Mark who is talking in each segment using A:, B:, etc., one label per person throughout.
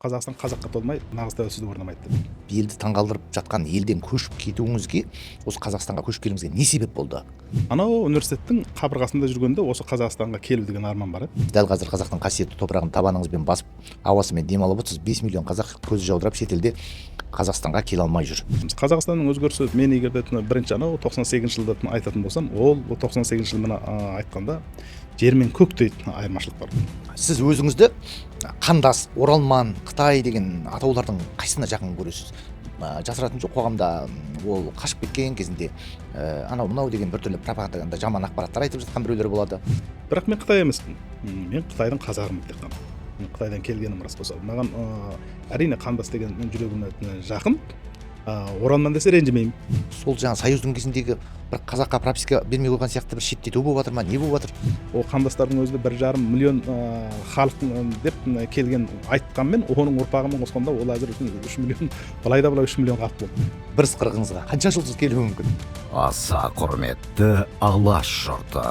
A: Қазақстан қазаққа толмай, нағыз тәуелсіздік орнамайды деп.
B: Елді таңғалдырып жатқан елден көшіп кетуіңізге, осы Қазақстанға көшіп келуіңізге не себеп болды?
A: Анау университеттің қабырғасында жүргенде осы Қазақстанға келу деген арман бар еді.
B: Дәл қазір қазақтың қасиетті топырағын табаныңызбен басып, ауасымен демалып отырсыз. 5 миллион қазақ көзі жаудырап шетелде, Қазақстанға келе алмай жүр.
A: Қазақстанның өзгерісі, мен егер де бірінші анау 98-жылды айтатын болсам, ол 98-жыл мына айтқанда жер мен көктей айырмашылық бар.
B: Сіз өзіңізді қандас, оралман, қытай деген атаулардың қайсысына жақын көресіз? Жасыратын жоқ, қоғамда ол қашып кеткен кезінде анау мынау деген біртүрлі пропаганда, жаман ақпараттар айтып жатқан біреулер болады.
A: Бірақ мен қытай емеспін. Мен қытайдың қазағымын тек қана. Мен қытайдан келгенім рас болса, маған әрине қандас деген мен жүрегіме жақын. Оралман десе, ренжімеймін.
B: Сол жаңа союздың кезіндегі бір қазаққа прописка бермей қойған сияқты бір шеттету болып жатыр ма, не болып жатыр?
A: Ол қандастардың өзі де 1,5 миллион халық деп келген айтқанмен, оның ұрпағымен қосқанда ол әзір 3 миллион, былай да былай 3 миллион халық болды.
B: Бір ысқырығыңызға қанша жұлдыз келуі мүмкін?
C: Аса құрметті Алаш жұрты!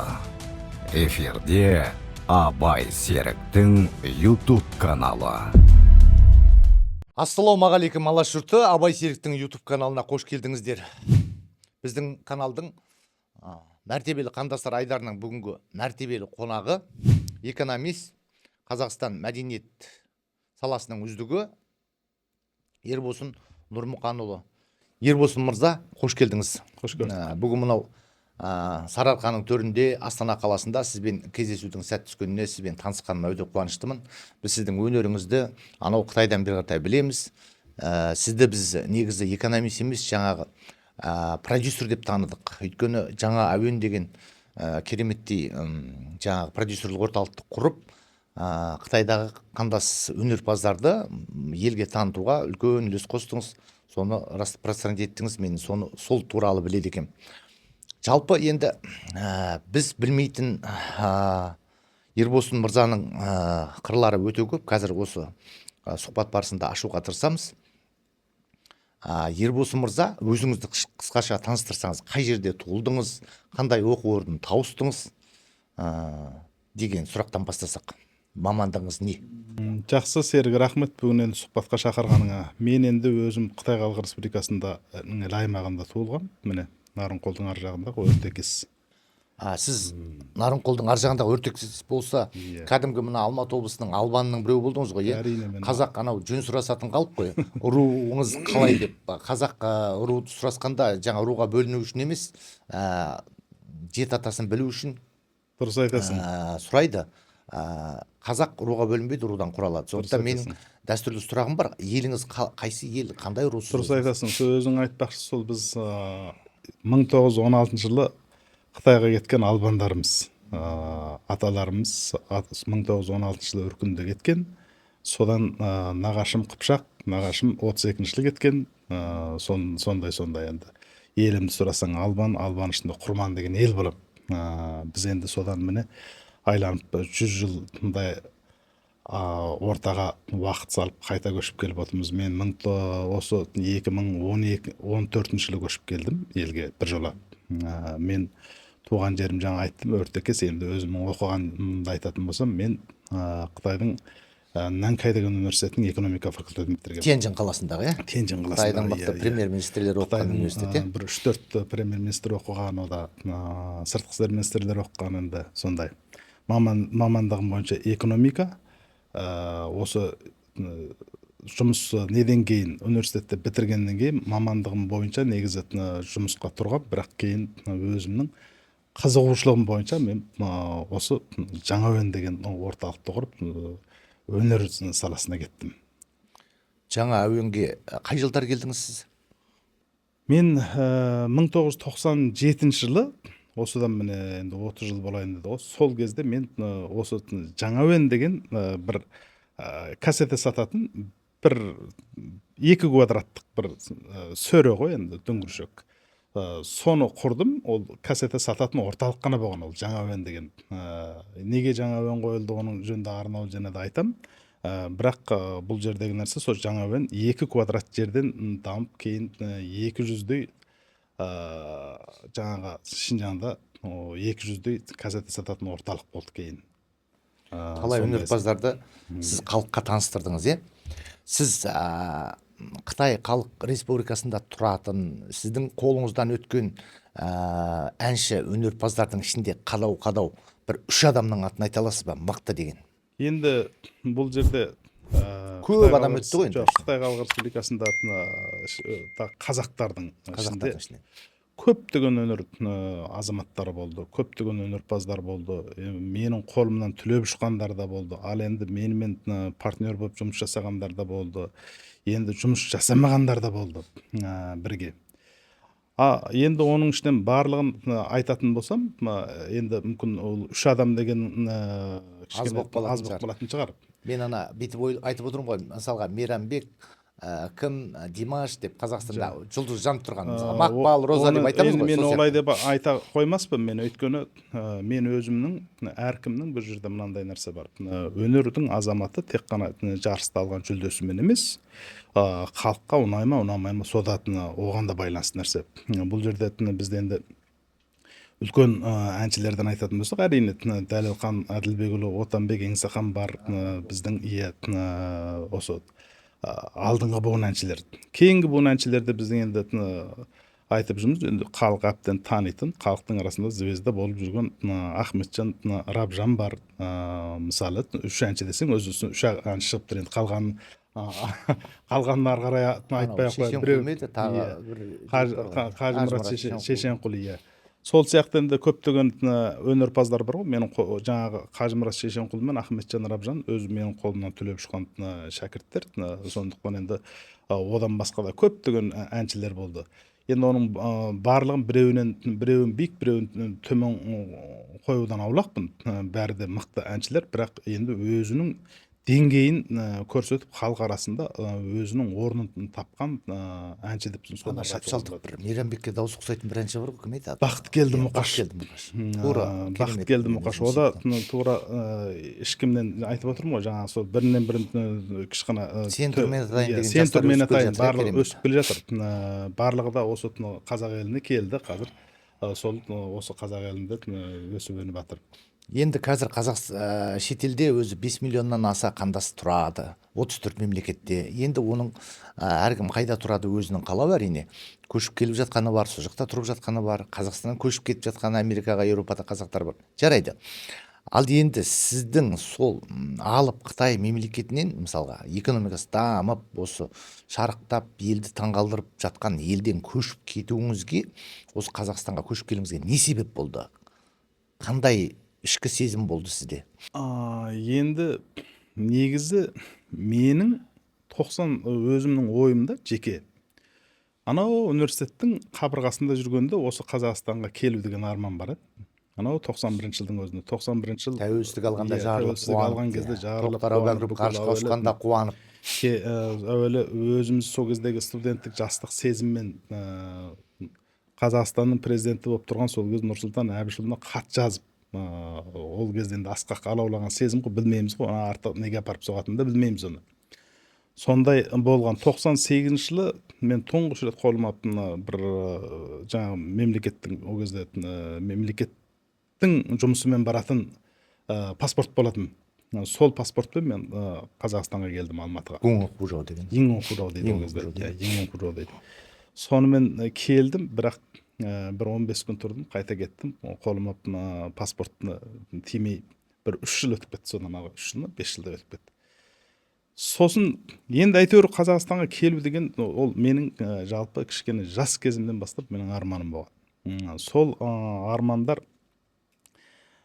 C: Эфирде Абай Серіктің YouTube каналы.
B: Ассалаумағалейкум, Алаш жұрты! Абай Серіктің YouTube каналына қош келдіңіздер. Біздің каналдың мәртебелі қандастар айдарының бүгінгі мәртебелі қонағы экономист, Қазақстан мәдениет саласының үздігі Ербосын Нұрмұқанұлы. Ербосын мырза, қош келдіңіз.
A: Қош көрдік.
B: Бүгін мынау Сарыарқаның төрінде, Астана қаласында сізбен кездесудің сәт түскеніне, сізбен танысқаныма өте қуаныштымын. Біз сіздің өнеріңізді анау Қытайдан бері қаратай білеміз. Сізді біз негізі экономист емес, жаңағы продюсер деп таныдық, өйткені Жаңа әуен деген кереметтей жаңағы продюсерлік орталықты құрып, Қытайдағы қандас өнерпаздарды елге танытуға үлкен үлес қостыңыз, соны распространять еттіңіз. Мен соны, сол туралы біледі екенмін. Жалпы енді біз білмейтін Ербосын мырзаның қырлары өте көп. Қазір осы сұхбат барысында ашуға тырысамыз. Ербосын мырза, өзіңізді қысқаша таныстырсаңыз, қай жерде туылдыңыз, қандай оқу орнын тауыстыңыз деген сұрақтан бастасақ. Мамандығыңыз не?
A: Жақсы, Серік, рахмет бүгін енді сұхбатқа шақырғаныңа. Мен енді өзім Қытай Халық Республикасында Іле аймағында туылғам, міне, Нарынқолдың ар жағында, Ортекес.
B: Сіз Нарынқолдың ар жағындағы Ортекес болса,
A: Иә.
B: кәдімгі мына Алматы облысының албанының біреуі болдыңыз ғой, иә?
A: Әрине, мен
B: Қазақ анау жөн сұрасатын халық қой, руыңыз қалай деп. Қазақ руды сұрасқанда жаңа руға бөліну үшін емес, жеті атасын білу үшін
A: Дұрыс айтасың.
B: Сұрайды. Қазақ руға бөлінбейді, рудан құралады. Сондықтан менің
A: айтасың.
B: дәстүрлі сұрағым бар: еліңіз қайсы ел, қандай русыз?
A: Дұрыс айтасың. Сөзің айтпақшы, сол біз 1916 жылы Қытайға кеткен албандармыз. Аталарымыз 1916 жылы Үркінде кеткен. Содан нағашым қыпшақ, нағашым 32 жылы кеткен. Сондай енді елімді сұрасаң, албан, албан ішінде құрман деген ел болады. Біз енді содан, міне, айланып 100 жылдай ортаға уақыт салып, қайта көшіп келіп отырмыз. Мен осы 2012, 14-жылы көшіп келдім елге бір жола. Мен туған жерім, жаңа айттым, Ортекес. Енді өзімнің оқығанымды айтатын болсам, мен Қытайдың Нанкай деген университетінің экономика факультетін бітіргенмін.
B: Тяньцзин қаласындағы, иә?
A: Тяньцзин қаласындағы.
B: Қытайдың мықты
A: Иә, иә.
B: премьер министрлері оқыған
A: Қытайдың
B: университет, иә?
A: бір үш төрт премьер министр оқыған ода, сыртқы істер министрлері оқыған. Енді сондай мамандығым бойынша экономика. Осы жұмыс неден кейін, университетті бітіргеннен кейін мамандығым бойынша негізі жұмысқа тұрғам, бірақ кейін өзімнің қызығушылығым бойынша мен осы Жаңа әуен деген орталықты құрып, өнер саласына кеттім.
B: Жаңа әуенге қай жылдары келдіңіз сіз?
A: Мен 1997 жылы, осыдан, міне, енді 30 жыл болайын деді ғой. Сол кезде мен осы Жаңа әуен деген бір кассета сататын бір 2 квадраттық бір сөре ғой енді, дүңгіршек. Соны құрдым. Ол кассета сататын орталық қана болған ол Жаңа әуен деген. Неге Жаңа әуен қойылды, оның жөнінде арнаулы және де айтамын. Бірақ бұл жердегі нәрсе, сол Жаңа әуен 2 квадрат жерден дамып, кейін 200-дей жаңағы Шинжаңда 200-дей кассета сататын орталық болды кейін.
B: Талай өнерпаздарды сіз халыққа таныстырдыңыз, иә? Сіз Қытай Халық Республикасында тұратын, сіздің қолыңыздан өткен әнші өнерпаздардың ішінде қадау қадау бір үш адамның атын айта аласыз ба, мықты деген?
A: Енді бұл жерде
B: Көп
A: Қытай
B: адам
A: Халық
B: өтті ғой енді.
A: Жоқ, Қытай Халық Республикасында қазақтардың ішінде
B: Қазақтардың ішінде
A: көптеген өнер азаматтары болды, көптеген өнерпаздар болды. Менің қолымнан түлеп ұшқандар да болды, ал енді менімен партнер болып жұмыс жасағандар да болды, енді жұмыс жасамағандар да болды бірге. А енді оның ішінен барлығын айтатын болсам, енді мүмкін ол үш адам деген
B: Аз болып қалатын
A: аз болып
B: шығар.
A: қалатын шығар.
B: Мен ана бүйтіп айтып отырмын ғой, мысалға, Мейрамбек, кім, Димаш деп, Қазақстанда жұлдыз жанып тұрған, мысалға, Мақпал, Роза деп
A: оны
B: айтамыз
A: енді
B: ғой,
A: мен
B: сол
A: олай
B: сияқты.
A: деп айта қоймаспын мен, өйткені мен өзімнің, әркімнің бұл жерде мынандай нәрсе бар. Өнердің азаматы тек қана жарыста алған жүлдесімен емес, халыққа ұнай ма, ұнамай ма, сода оған да байланысты нәрсе. Бұл жерде бізде енді үлкен әншілерден айтатын болсақ, әрине, Дәлелхан Әділбекұлы, Отанбек Еңсехан бар, біздің, иә, осы алдыңғы буын әншілер. Кейінгі буын әншілерді біздің енді айтып жүрміз, енді халық әбден танитын, халықтың арасында звезда болып жүрген Ахметжан Рабжан бар, мысалы, үш әнші десең, өзі үш әнші шығып тұр, енді қалғанын ары қарай айтпай ақ қояйын.
B: Шешенқұл
A: Біреу
B: ма еді, тағы
A: иә.
B: бір жігіт бар ғой.
A: Қажымұрат
B: Шешенқұл.
A: Шешенқұл, иә. Сол сияқты енді көптеген өнерпаздар бар ғой. Менің жаңағы Қажымұрат Шешенқұл мен Ахметжан Рабжан өзі менің қолымнан түлеп ұшқан шәкірттер. Сондықтан енді одан басқа да көптеген әншілер болды. Енді оның барлығын біреуінен біреуін биік, біреуін төмен қоюдан аулақпын. Бәрі де мықты әншілер, бірақ енді өзінің деңгейін көрсетіп, халық арасында өзінің орнын тапқан әнші деп
B: Ана
A: соларға айтуға
B: шапшалдық
A: болады.
B: бір Мейрамбекке дауысы ұқсайтын бір әнші бар ғой, кім еді аты?
A: Бақыткелді
B: Иә,
A: Мұқаш.
B: Бақыткелді Мұқаш. Тура, керемет.
A: Бақыткелді
B: Мен
A: Мұқаш.
B: өзім
A: О да
B: сүйікті.
A: тура, ешкімнен айтып отырмын ғой, жаңағы сол бірінен бірін кішкене
B: Сен тұр мен атайын
A: иә,
B: деген
A: сен
B: жастар
A: тұр мен
B: өсіп келе
A: атайын,
B: жатыр,
A: барлығы
B: керемет.
A: өсіп келе жатыр. Барлығы да осы қазақ еліне келді қазір. Сол осы қазақ елінде өсіп өніп жатыр.
B: Енді қазір қазақ шетелде өзі 5 миллионнан аса қандас тұрады, 34 мемлекетте. Енді оның әркім қайда тұрады өзінің қалауы әрине. Көшіп келіп жатқаны бар, сол жақта тұрып жатқаны бар, Қазақстаннан көшіп кетіп жатқан Америкаға, Еуропада қазақтар бар. Жарайды. Ал енді сіздің сол алып Қытай мемлекетінен, мысалға, экономикасы дамып, осы шарықтап, елді таңғалдырып жатқан елден көшіп кетуіңізге, осы Қазақстанға көшіп келуіңізге не себеп болды? Қандай ішкі сезім болды сізде?
A: Енді негізі менің 90 өзімнің ойымда жеке анау университеттің қабырғасында жүргенде осы Қазақстанға келу деген арман бар еді. Анау 91 жылдың өзінде, 91 жыл
B: Тәуелсіздік алғанда
A: Иә,
B: жарылып
A: тәуелсіздік
B: қуанып,
A: алған кезде
B: иә.
A: жарылып
B: Тоқтар
A: қуанып,
B: Әубәкіров
A: бүкіл
B: ғарышқа
A: әуелі
B: ұшқанда қуанып.
A: Әуелі өзіміз сол кездегі студенттік жастық сезіммен Қазақстанның президенті болып тұрған сол кезде Нұрсұлтан Әбішұлына хат жазып, ол кезде енді асқақ алаулаған сезім ғой, білмейміз ғой, ана арты неге апарып соғатынын да білмейміз оны. Сондай болған 98 жылы мен тұңғыш рет қолыма бір жаңағы мемлекеттің, ол кезде мемлекеттің жұмысымен баратын паспорт болатын. Сол паспортпен мен Қазақстанға келдім, Алматыға.
B: Гуң Хужоу деген.
A: Ең Хужоу дейді ол
B: Ең
A: кезде.
B: Хужоу
A: Иә, Ең Хужоу дейді. Сонымен келдім, бірақ бір 15 күн тұрдым, қайта кеттім. Қолыма паспортны тимей бір 3 жыл өтіп кетті, содан ағы 3 жыл ма, 5 жылдай өтіп кетті. Сосын енді әйтеуір Қазақстанға келу деген ол менің жалпы кішкене жас кезімнен бастап менің арманым болған. Сол армандар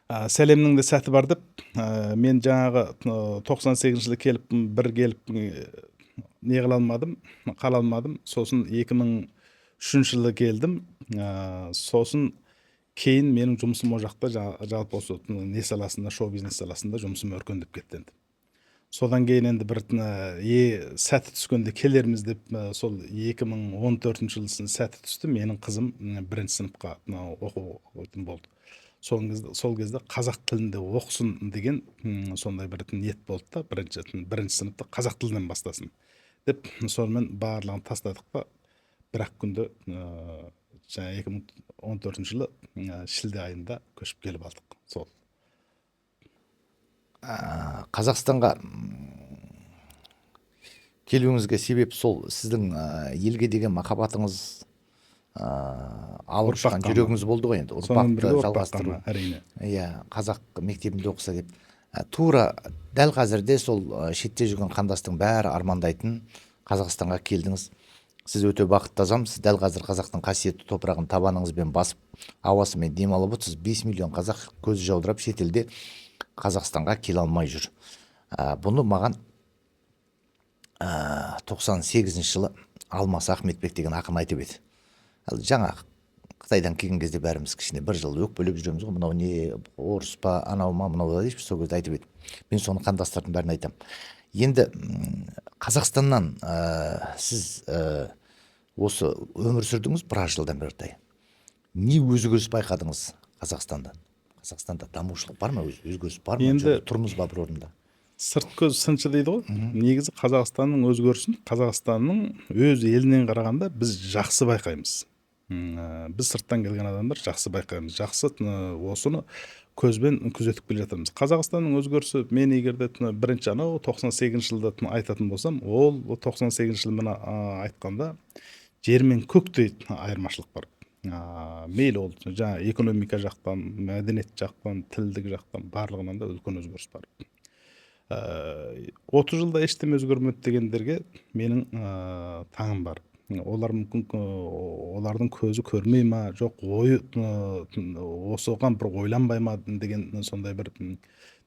A: сәлемнің де сәті бар деп, мен жаңағы 98 жылы келіп, бір келіп, не қыла алмадым, қала алмадым. Сосын 2003 жылы келдім. Сосын кейін менің жұмысым ол жақта жалпы осы не саласында, шоу бизнес саласында жұмысым өркендеп кетті енді. Содан кейін енді бір сәті түскенде келерміз деп, сол 2014 жылы сәті түсті. Менің қызым бірінші сыныпқа оқу болды. Сол кезде қазақ тілінде оқысын деген, сондай бір ниет болды да, бірінші сыныпты қазақ тілінен бастасын деп, сонымен барлығын тастадық та, бір ақ күнде, жаңа 2014 жылы, шілде айында көшіп келіп алдық. Сол.
B: Қазақстанға, Келуіңізге себеп сол сіздің елге деген махаббатыңыз, алып
A: Ұрпақ
B: ұшқан
A: қамы.
B: жүрегіңіз болды ғой енді.
A: Сонымен
B: Ұрпақты
A: бірге ұрпақ
B: жалғастыру.
A: қамы, әрине.
B: Иә, қазақ мектебінде оқыса деп. Тура дәл қазірде сол шетте жүрген қандастың бәрі армандайтын Қазақстанға келдіңіз. Сіз өте бақытты адамсыз. Дәл қазір қазақтың қасиетті топырағын табаныңызбен басып, ауасымен демалып отырсыз. 5 миллион қазақ көзі жаудырап шетелде Қазақстанға келе алмай жүр. Бұны маған 98 жылы Алмас Ахметбек деген ақын айтып еді. Ал жаңа Қытайдан келген кезде бәріміз кішкене бір жыл өкпелеп жүреміз ғой, мынау не, орыс па, анау ма, мынау ба деп, сол кезде айтып еді. Мен соны қандастардың бәріне айтамын. Енді Қазақстаннан сіз осы өмір сүрдіңіз біраз жылдан бері. Не өзгеріс байқадыңыз Қазақстанда? Қазақстанда дамушылық бар ма, өзгеріс бар ма?
A: Енді
B: Жоқ, тұрмыз ба бір орында?
A: Сырт көз сыншы дейді ғой. Негізі Қазақстанның өзгерісін Қазақстанның өз елінен қарағанда біз жақсы байқаймыз. Біз сырттан келген адамдар жақсы байқаймыз. Жақсы, осыны көзбен күзетіп келе жатырмыз. Қазақстанның өзгерісі, мен егер де бірінші анау 98 жылда айтатын болсам, ол 98 жыл мына айтқанда жер мен көктей айырмашылық бар. Мейлі ол жаңа экономика жақтан, мәдениет жақтан, тілдік жақтан, барлығынан да үлкен өзгеріс бар. 30 жылда ештеме өзгермеді дегендерге менің таңым бар. Олар мүмкін, олардың көзі көрмей ма, жоқ ойы осыған бір ойланбай ма деген сондай бір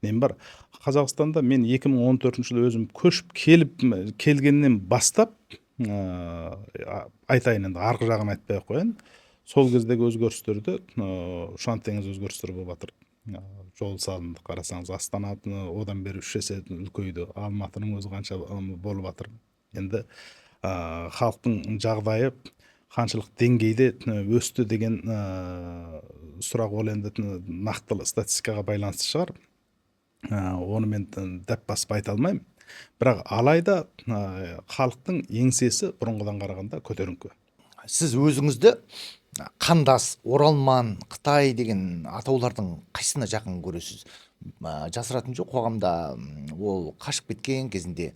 A: нем бар. Қазақстанда мен 2014 жылы өзім көшіп келіп, келгеннен бастап, айтайын енді, арғы жағын айтпай ақ қояйын. Сол кездегі өзгерістерді, ұшан теңіз өзгерістер болып жатыр. Жол салынды, қарасаңыз, Астана одан бері 3 есе үлкейді, Алматының өзі қанша болып жатыр. Енді халықтың жағдайы қаншалық деңгейде өсті деген сұрақ, ол енді нақтылы статистикаға байланысты шығар. Оны мен дәп басып айта алмаймын. Бірақ алайда халықтың еңсесі бұрынғыдан қарағанда көтеріңкі.
B: Сіз өзіңізді қандас, оралман, қытай деген атаулардың қайсысына жақын көресіз? Жасыратын жоқ, қоғамда ол қашып кеткен кезінде,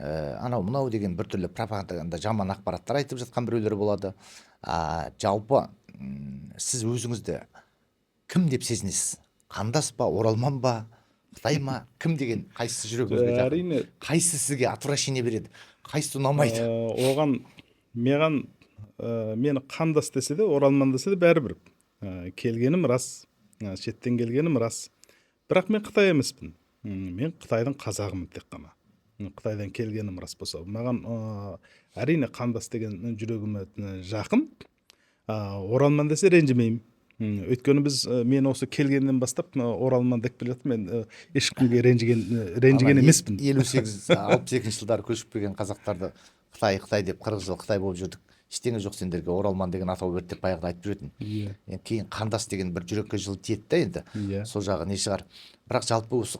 B: анау мынау деген біртүрлі пропаганда, жаман ақпараттар айтып жатқан біреулер болады. Жалпы, сіз өзіңізді кім деп сезінесіз? Қандас па, оралман ба, қытай ма, кім деген, қайсысы жүрегіңізге жақын?
A: Әрине.
B: Қайсысы сізге отвращение береді, қайсысы ұнамайды?
A: Оған маған, мені қандас десе де, оралман десе де бәрібір. Келгенім рас, шеттен келгенім рас. Бірақ мен қытай емеспін. Мен Қытайдың қазағымын тек қана. Қытайдан келгенім рас болса, маған әрине қандас деген жүрегіме жақын. Оралман десе ренжімеймін. Өйткені мен осы келгеннен бастап оралман деп келе жатырмын. Мен ешкімге ренжіген
B: Ана
A: емеспін.
B: 58, 62 жылдары көшіп келген қазақтарды қытай, қытай деп 40 жыл қытай болып жүрдік. Ештеңе жоқ сендерге, оралман деген атау берді деп баяғыда айтып жүретін. Енді кейін қандас деген бір жүрекке жылы тиеді да енді. Сол жағы не шығар. Бірақ жалпы осы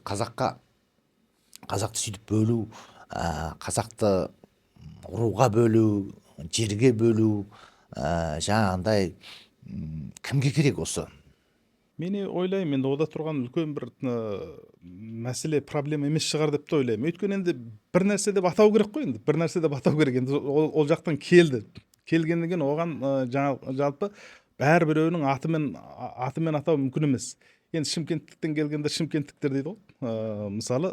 B: қазақты сөйтіп бөлу, қазақты руға бөлу, жерге бөлу, жаңағындай, кімге керек осы?
A: Мен ойлаймын, енді ода тұрған үлкен бір мәселе, проблема емес шығар деп те ойлаймын. Өйткені енді бір нәрсе деп атау керек қой енді, бір нәрсе деп атау керек. Енді ол жақтан келді. Келгеннен кейін оған жалпы бәрібіреуінің атымен атау мүмкін емес. Енді Шымкенттіктен келгенде шымкенттіктер дейді ғой. Мысалы,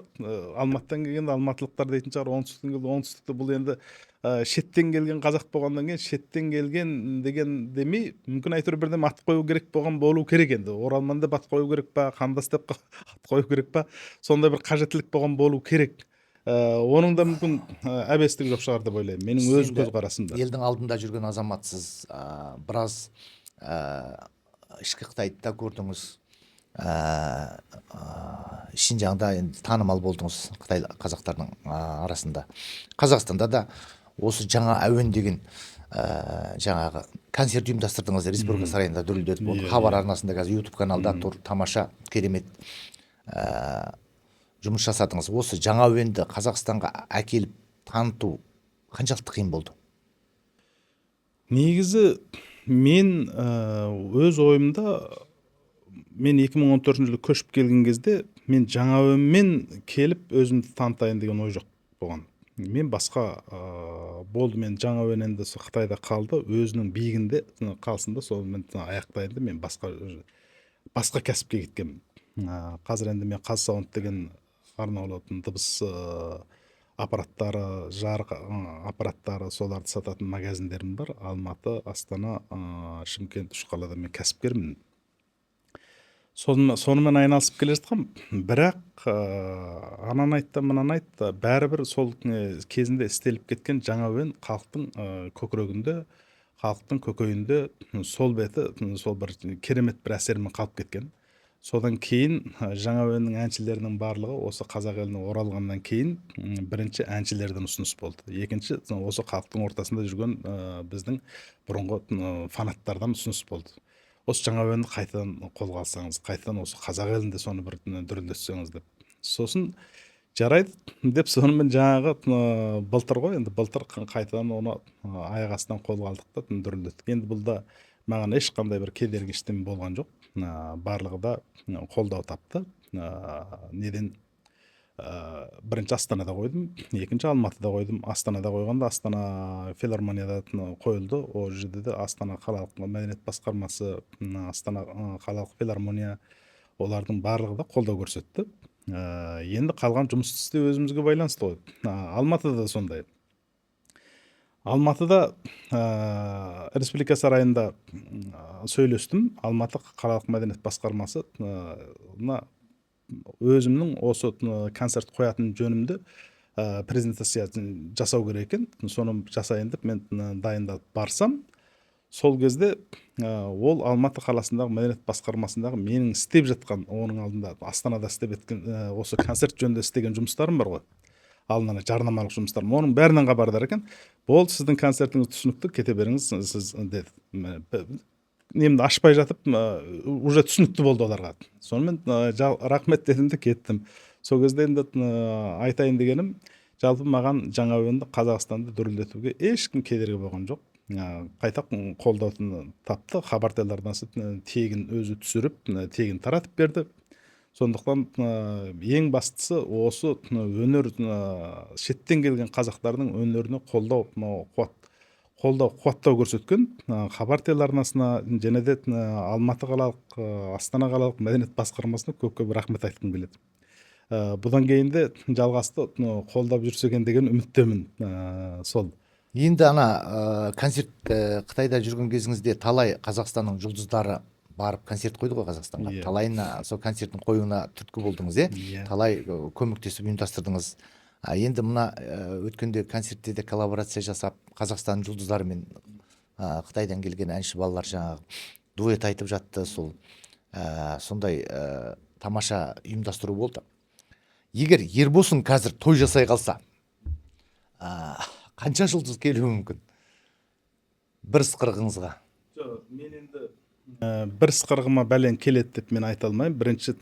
A: Алматыдан келгенде алматылықтар дейтін шығар, оңтүстіктен келгенде оңтүстікті. Бұл енді шеттен келген қазақ болғаннан кейін шеттен келген деген демей, мүмкін әйтеуір бірдеме ат қою керек болған болу керек енді. Оралман деп ат қою керек па, қандас деп ат қою керек па, сондай бір қажеттілік болған болу керек. Оның да мүмкін әбестігі жоқ шығар деп ойлаймын. Менің
B: Сіз
A: өз
B: енді
A: көзқарасымда.
B: Елдің алдында жүрген азаматсыз, біраз ішкі Қытайды да көрдіңіз. Шинжаңда енді танымал болдыңыз Қытай қазақтардың арасында. Қазақстанда да осы жаңа әуен деген, жаңағы концерт ұйымдастырдыңыз, Республика сарайында дүрілдетіп. Оны Хабар арнасында, қазір YouTube каналда тұр, тамаша, керемет жұмыс жасадыңыз. Осы жаңа әуенді Қазақстанға әкеліп таныту қаншалықты қиын болды?
A: Негізі мен өз ойымда, мен 2014 жылы көшіп келген кезде мен жаңа әуенмен келіп өзімді танытайын деген ой жоқ болған. Мен басқа болды, мен жаңа әуен енді сол Қытайда қалды, өзінің биігінде қалсын да, сонымен аяқтайын да, мен басқа кәсіпке кеткенмін. Қазір енді мен Қазсаунд деген арнаулы дыбыс аппараттары, жарық аппараттары, соларды сататын магазиндерім бар. Алматы, Астана, Шымкент, үш қалада мен кәсіпкермін. Сонымен айналысып келе жатқанмын. Бірақ ананы айт та, мынаны айт та, бәрібір сол кезінде істеліп кеткен жаңа әуен халықтың көкірегінде, халықтың көкейінде сол беті, сол бір керемет бір әсермен қалып кеткен. Содан кейін жаңа әуеннің әншілерінің барлығы осы қазақ еліне оралғаннан кейін бірінші әншілерден ұсыныс болды. Екінші осы халықтың ортасында жүрген біздің бұрынғы фанаттардан ұсыныс болды. Осы жаңа әуенді қайтадан қолға алсаңыз, қайтадан осы қазақ елінде соны бір дүрілдетсеңіз деп. Сосын жарайды деп, сонымен жаңағы былтыр ғой енді, былтыр қайтадан оны аяқ астынан қолға алдық та дүрілдеттік. Енді бұл да маған ешқандай бір кедергі ештеме болған жоқ. Барлығы да қолдау тапты. Неден бірінші Астанада қойдым, екінші Алматыда қойдым. Астанада қойғанда Астана филармонияда қойылды. Ол жерде де Астана қалалық мәдениет басқармасы, Астана қалалық филармония, олардың барлығы да қолдау көрсетті. Енді қалған жұмыс істеу өзімізге байланысты ғой. Алматыда да сондай. Алматыда Республика сарайында сөйлестім. Алматы қалалық мәдениет басқармасы мына өзімнің осы концерт қоятын жөнімді презентация жасау керек екен, соны жасайын деп мен дайындалып барсам, сол кезде ол Алматы қаласындағы мәдениет басқармасындағы менің істеп жатқан, оның алдында Астанада істеп еткен осы концерт жөнінде істеген жұмыстарым бар ғой, алдын ала жарнамалық жұмыстарым, оның бәрінен хабардар екен. Болды, сіздің концертіңіз түсінікті, кете беріңіз сіз деді. Немді ашпай жатып уже түсінікті болды оларға. Сонымен рахмет дедім де кеттім. Сол кезде енді айтайын дегенім, жалпы маған жаңа әуенді Қазақстанды дүрілдетуге ешкім кедергі болған жоқ. Қайта қолдауын тапты. Хабар телеарнасы тегін өзі түсіріп, тегін таратып берді. Сондықтан ең бастысы осы өнер, шеттен келген қазақтардың өнеріне қолдау, мынау қуат, қолдау, қуаттау көрсеткен Хабар телеарнасына және де Алматы қалалық, Астана қалалық мәдениет басқармасына көп көп рахмет айтқым келеді. Бұдан кейін де жалғасты қолдап жүрсе екен деген үміттемін. Сол.
B: Енді ана концерт, Қытайда жүрген кезіңізде талай Қазақстанның жұлдыздары барып концерт қойды ғой Қазақстанға.
A: Иә.
B: Талайына сол концерттің қоюына түрткі болдыңыз, иә?
A: Иә.
B: Талай көмектесіп ұйымдастырдыңыз. А енді мына өткенде концертте де коллаборация жасап, Қазақстан жұлдыздарымен Қытайдан келген әнші балалар жаңағы дуэт айтып жатты. Сол сондай тамаша ұйымдастыру болды. Егер Ербосын қазір той жасай қалса, қанша жұлдыз келуі мүмкін бір ысқырығыңызға?
A: Жоқ, мен енді бір ысқырығыма бәлен келеді деп мен айта алмаймын. Бірінші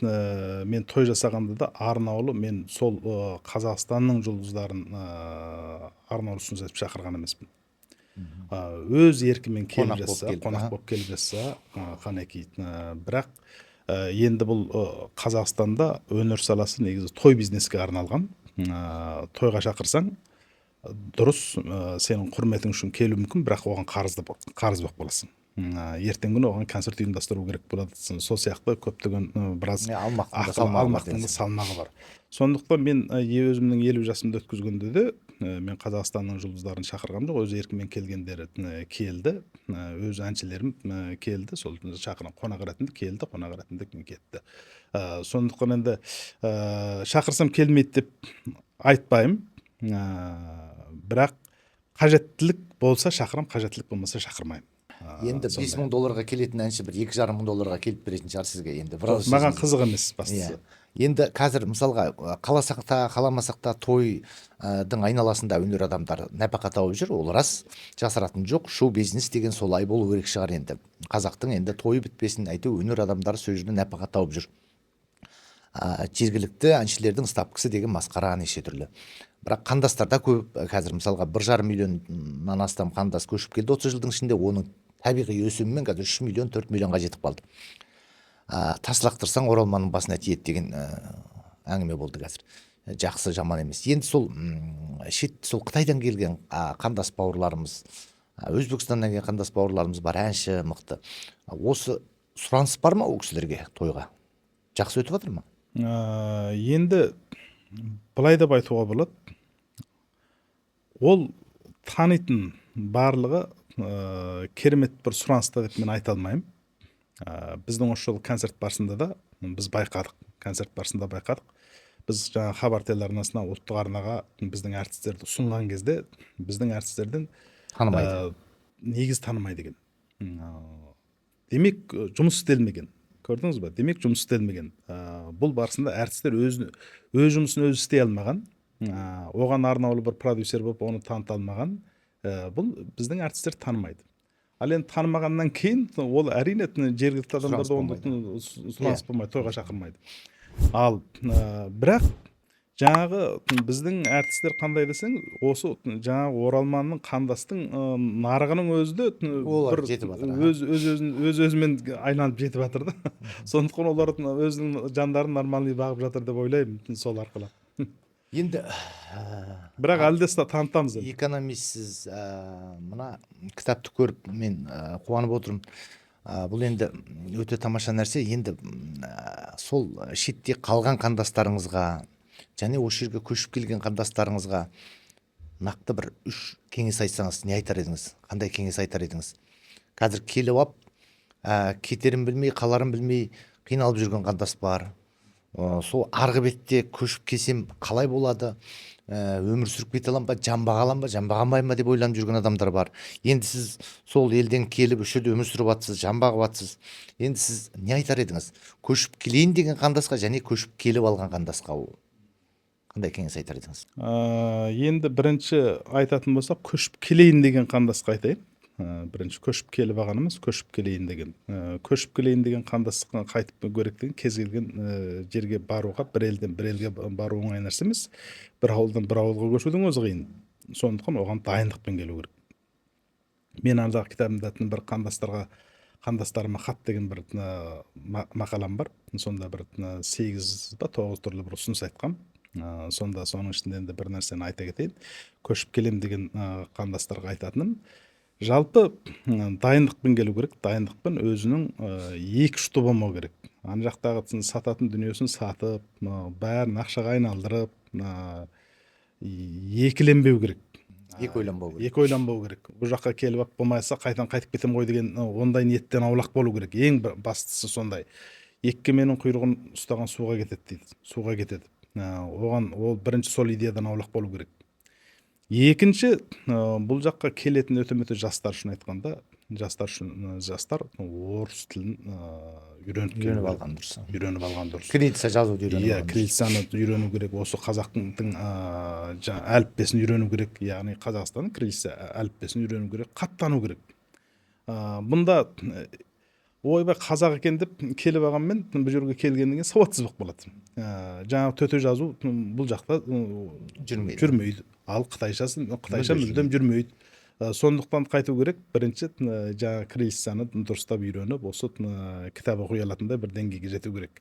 A: мен той жасағанда да арнаулы мен сол Қазақстанның жұлдыздарын арнаулы ұсыныс етіп шақырған емеспін. Өз еркімен келіп
B: Қонақ болып
A: жатса,
B: келіп,
A: қонақ болып келіп жатса, қанекей. Бірақ енді бұл Қазақстанда өнер саласы негізі той бизнеске арналған. Тойға шақырсаң, дұрыс, сенің құрметің үшін келуі мүмкін, бірақ оған қарыз болып қаласың. Ертеңгі күні оған концерт ұйымдастыру керек болады. Сол сияқты көптеген біраз
B: Не, алмақтың да
A: ақыл,
B: салмағы бар
A: алмақтың да
B: деген.
A: салмағы бар. Сондықтан мен өзімнің 50 жасымды өткізгенде де мен Қазақстанның жұлдыздарын шақырғам жоқ. Өз еркімен келгендері келді, өз әншілерім келді, сол шақырған қонақ ретінде келді, қонақ ретінде кетті. Сондықтан енді шақырсам келмейді деп айтпаймын. Бірақ қажеттілік болса шақырам, қажеттілік болмаса шақырмаймын.
B: Енді
A: Сондай.
B: 5000 долларға келетін әнші бір 2,5 мың долларға келіп беретін шығар сізге енді біраз.
A: Маған
B: сөзіңіз.
A: Қызық емес бастысы.
B: Иә. Енді қазір мысалға қаласақ та, қаламасақ та тойдың айналасында өнер адамдары нәпақа тауып жүр, ол рас, жасыратын жоқ. Шоу бизнес деген солай болу керек шығар енді. Қазақтың енді тойы бітпесін, әйтеуір өнер адамдары сол жерде нәпақа тауып жүр. Жергілікті әншілердің ставкасы деген масқара, неше түрлі. Бірақ қандастарда көп қазір, мысалға, 1,5 миллионнан астам қандас көшіп келді 30 жылдың ішінде, оның табиғи өсімімен қазір 3 миллион, 4 миллионға жетіп қалды. Тас лақтырсаң, оралманның басына тиеді деген әңгіме болды қазір. Жақсы, жаман емес. Енді сол шет, сол Қытайдан келген қандас бауырларымыз, Өзбекстаннан келген қандас бауырларымыз бар, әнші мықты. Осы сұраныс бар ма ол кісілерге тойға? Жақсы өтіп жатыр ма?
A: Енді былай деп айтуға болады. Ол танитын барлығы керемет бір сұраныста деп мен айта алмаймын. Біздің осы жолы концерт барысында да біз байқадық. Концерт барысында байқадық. Біз жаңа Хабар телеарнасына, ұлттық арнаға біздің әртістерді ұсынған кезде біздің әртістерден
B: танымайды.
A: Негіз танымайды екен. Демек, жұмыс істелмеген. Көрдіңіз ба? Демек, жұмыс істелмеген. Бұл барысында әртістер өз жұмысын өзі істей алмаған. Оған арнаулы бір продюсер болып оны таныта алмаған. Бұл біздің әртістер танымайды. Ал енді танымағаннан кейін ол әрине жергілікті адамдарда онда сұраныс болмайды, тойға шақырмайды. Ал бірақ жаңағы біздің әртістер қандай десең, осы жаңағы оралманның, қандастың нарығының өзі де
B: олар
A: бір
B: жетіп жатыр,
A: өз өзімен айналып жетіп жатыр да. Сондықтан олар өзінің жандарын нормальный бағып жатыр деп ойлаймын сол арқылы.
B: Енді
A: бірақ әлі де танытамыз енді.
B: Экономистсіз, мына кітапты көріп мен қуанып отырмын. Бұл енді өте тамаша нәрсе. Енді сол шетте қалған қандастарыңызға және осы жерге көшіп келген қандастарыңызға нақты бір 3 кеңес айтсаңыз, не айтар едіңіз? Қандай кеңес айтар едіңіз? Қазір келіп алып, кетерін білмей, қаларын білмей қиналып жүрген қандас бар. Сол арғы бетте көшіп келсем қалай болады? Өмір сүріп кете аламын ба, жан баға аламын ба, жан баға алмаймын ба деп ойланып жүрген адамдар бар. Енді сіз сол елден келіп осы жерде өмір сүріп жатсыз, жан бағып жатсыз. Енді сіз не айтар едіңіз? Көшіп келейін деген қандасқа және көшіп келіп алған қандасқа ол қандай кеңес айтар едіңіз?
A: Енді бірінші айтатын болсақ, көшіп келейін деген қандасқа айтайын. Бірінші көшіп келіп алғанымыз, көшіп келейін деген. Көшіп келейін деген қандасқа қайтып керек деген кез келген жерге баруға, бір елден бір елге бару оңай нәрсе емес. Бір ауылдан бір ауылға көшудің өзі қиын. Сондықтан оған дайындықпен келу керек. Мен андағы кітабымда бір қандастарыма хат деген бір мақалам бар. Сонда бір 8 ба 9 түрлі бір ұсыныс айтқам. Сонда соның ішінде енді бір нәрсені айта кетейін. Көшіп келем деген қандастарға айтатыным, жалпы дайындықпен келу керек. Дайындықпен өзінің екі ұшты болмау керек. Ана жақтағы сататын дүниесін сатып, бәрін ақшаға айналдырып, екіленбеу керек.
B: Екі ойланбау керек.
A: Екі ойланбау керек. Бұл жаққа келіп алып болмаса қайтадан қайтып кетем ғой деген ондай ниеттен аулақ болу керек. Ең бастысы сондай. Екі кеменің құйрығын ұстаған суға кетеді дейді. Суға кетеді. Оған ол бірінші сол идеядан аулақ болу керек. Екінші, бұл жаққа келетін өте-мөте жастар үшін айтқанда, жастар үшін, жастар орыс тілін үйреніп келу
B: Үйреніп
A: керек.
B: алған дұрыс.
A: Үйреніп алған дұрыс.
B: Кириллица жазуды үйреніп
A: Иә,
B: алған дұрыс.
A: кириллицаны үйрену керек, осы қазақтың әліппесін үйрену керек, яғни Қазақстанның кириллица әліппесін үйрену керек, қаттану керек. Бұнда ойбай қазақ екен деп келіп алғанмен бұл жерге келгеннен кейін сауатсыз болып қалады. Жаңағы төте жазу бұл жақта
B: жүрмейді.
A: жүрмейді. Ал қытайша
B: Мүлде
A: мүлдем жүрмейді. Сондықтан қайту керек, бірінші жаңағы кириллицаны дұрыстап үйреніп, осы кітап оқи алатындай бір деңгейге жету керек.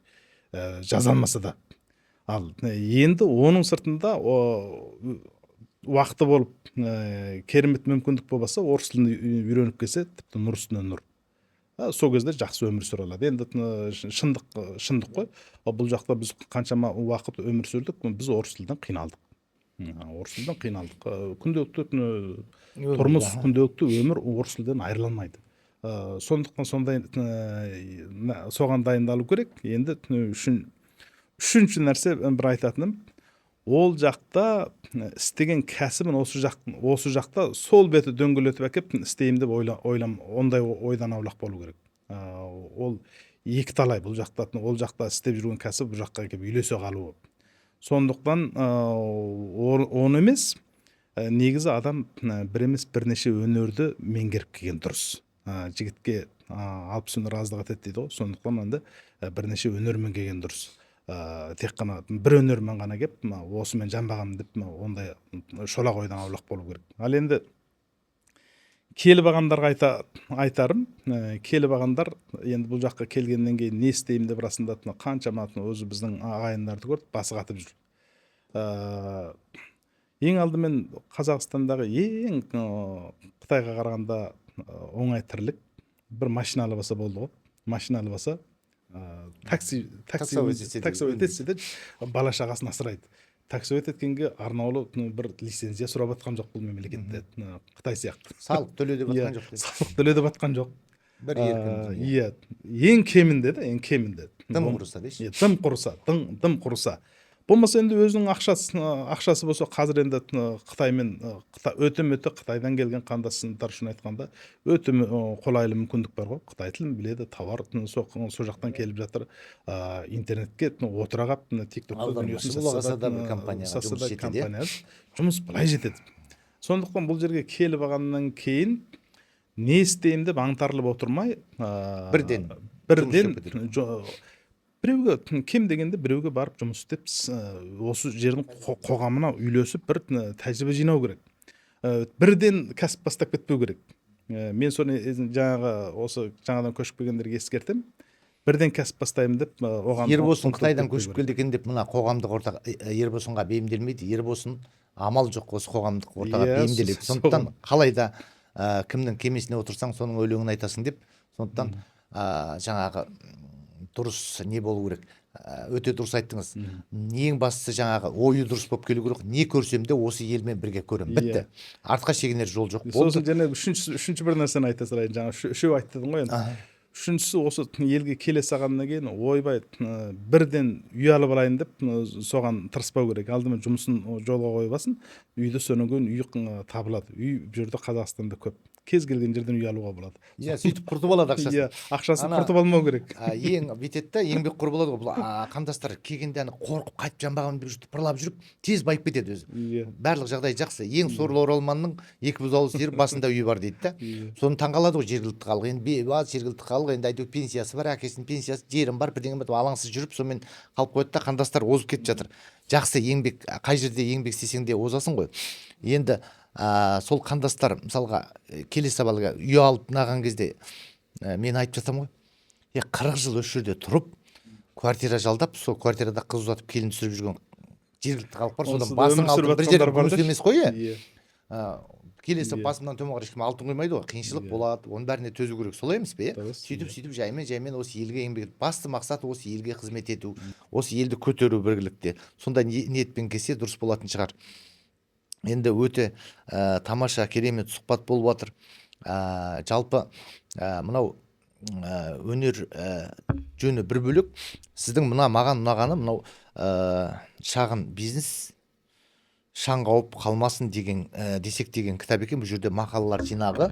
A: Жаза алмаса да. Ал енді оның сыртында уақыты болып, керемет мүмкіндік болмаса, орыс тілін үйреніп келсе, тіпті нұр үстіне нұр. Сол кезде жақсы өмір сүре алады. Енді шындық қой. Ал бұл жақта біз қаншама уақыт өмір сүрдік, біз орыс тілінен қиналдық. Орыс тілінен қиналдық. Күнделікті
B: Өмір,
A: тұрмыс,
B: аха.
A: күнделікті өмір орыс тілінен айырыла алмайды. Сондықтан сондай, соған дайындалу керек. Енді үшінші нәрсе бір айтатыным, ол жақта істеген кәсібін осы жақта сол беті дөңгелетіп әкеп істеймін деп ойлам, ондай ойдан аулақ болу керек. Ол екі талай, бұл жақта, ол жақта істеп жүрген кәсіп бұл жаққа келіп үйлесе қалуы. Сондықтан, оны емес, негізі адам бір емес бірнеше өнерді меңгеріп келген дұрыс. Жігітке 60 өнер аздық етеді дейді ғой. Сондықтан енді бірнеше өнермен келген дұрыс. Тек қана бір өнермен ғана келіп, мына осымен жан бағамын деп, мына ондай шолақ ойдан аулақ болу керек. Ал енді келіп алғандарға айтарым, келіп алғандар енді бұл жаққа келгеннен кейін не істеймін деп расында қаншама өзі біздің ағайындарды көріп басы қатып жүр. Ең алдымен Қазақстандағы ең Қытайға қарағанда оңай тірлік, бір машина алып алса болды ғой. Машина алып алса, такси
B: таксовать етсе де
A: таксовать етсе де бала шағасын асырайды. Таксовать еткенге арнаулы бір лицензия сұрап жатқан жоқ бұл мемлекетте, Қытай сияқты.
B: Салық төле деп
A: Иә,
B: жатқан жоқ.
A: салық төле деп жатқан жоқ.
B: Бір еркін дүние.
A: Иә, ең кемінде да, ең кемінде.
B: Тым құрыса деші.
A: Иә, тым құрыса, тым құрыса. Болмаса енді өзінің ақшасы болса, қазір енді Қытаймен, өте өте Қытайдан келген қандастар үшін айтқанда өте қолайлы мүмкіндік бар ғой. Қытай тілін біледі, товар сол жақтан келіп жатыр. Интернетке отыра қалып, тиктокта
B: Аудармашы
A: дүниесін
B: бола
A: сатса
B: қалса да бір компанияға
A: сатса
B: жұмыс
A: да
B: жетеді, иә?
A: компания жұмыс былай жетеді. Сондықтан бұл жерге келіп алғаннан кейін не істеймін деп аңтарылып отырмай,
B: Бірден
A: бірден
B: жұмыс істеп
A: біреуге, кем дегенде біреуге барып жұмыс істеп, осы жердің қоғамына үйлесіп бір тәжірибе жинау керек. Бірден кәсіп бастап кетпеу керек. Мен соны жаңағы осы жаңадан көшіп келгендерге ескертемін. Бірден кәсіп бастаймын деп, оған
B: Ербосын
A: ұмтылып
B: Қытайдан
A: кетпеу
B: көшіп
A: керек.
B: келді екен деп мына қоғамдық ортаға Ербосынға бейімделмейді. Ербосын амал жоқ, осы қоғамдық ортаға бейімделеді. Сондықтан қалай да, кімнің кемесіне отырсаң, соның өлеңін айтасың деп. Сондықтан, жаңағы, дұрыс не болу керек. Өте дұрыс айттыңыз. Ең бастысы жаңағы ойы дұрыс болып келу керек. Не көрсем де осы елмен бірге көремін. Бітті. Артқа шегінер жол жоқ.
A: Сосын
B: Болды.
A: және үшінші бір нәрсені айта салайын. Жаңа үшеу айтты дедің ғой енді. Үшіншісі, осы елге келе салғаннан кейін ойбай, бірден үй алып алайын деп, соған тырыспау керек. Алдымен жұмысын жолға қойып алсын. Үйді содан кейін үй табылады. Үй бұл жерде Қазақстанда көп. Кез келген жерден үй алуға болады.
B: Иә, сөйтіп құртып алады ақшасын.
A: Иә, ақшасын құртып алмау керек.
B: Ең бүйтеді да, еңбек құр болады ғой. Бұл, қандастар келгенде ана қорқып қайтып жанбаған деп жүріп, тыпырлап жүріп, тез байып кетеді өзі. Барлық жағдай жақсы. Ең сорлы оралманның екі бұзаулы сиыр басында үйі бар дейді да. Соны таңғалады ғой жергілікті халық. Енді жергілікті халық енді әйтеуір пенсиясы бар, әкесінің пенсиясы, жерім бар, бірдеңе бар деп алаңсыз жүріп, сонымен қалып қояды да, қандастар озып кетіп жатыр. Жақсы еңбек, қай жерде еңбек істесең де озасың ғой. Енді, сол қандастар мысалға, келесі балаға үй алып мынаған кезде, мен айтып жатамын ғой. 40 жыл осы жерде тұрып, квартира жалдап, сол квартирада қыз ұзатып келін түсіріп жүрген жергілікті халық бар. Содан
A: Онсыз да
B: басың
A: өмір сүріп
B: алтын бір жері
A: жатқандар бар
B: күміс
A: да.
B: емес қой, е?
A: Иә.
B: Келесі басымнан төмен қарай ешкім алтын құймайды ғой, қиыншылық болады, оның бәріне төзу керек, солай емес пе, е?
A: Дұрыс,
B: Сөйтіп,
A: иә.
B: сөйтіп жаймен, жаймен осы елге еңбек етіп, басты мақсат осы елге қызмет ету, осы елді көтеру бірлікте. Сондай ниетпен келсе дұрыс болатын шығар. Енді өте, тамаша, керемет сұхбат болып жатыр. Жалпы, мынау, өнер, жөні бір бөлек. Сіздің мына маған ұнағаны мынау, шағын бизнес шаң қауып қалмасын деген, десек деген кітап екен. Бұл жерде мақалалар жинағы.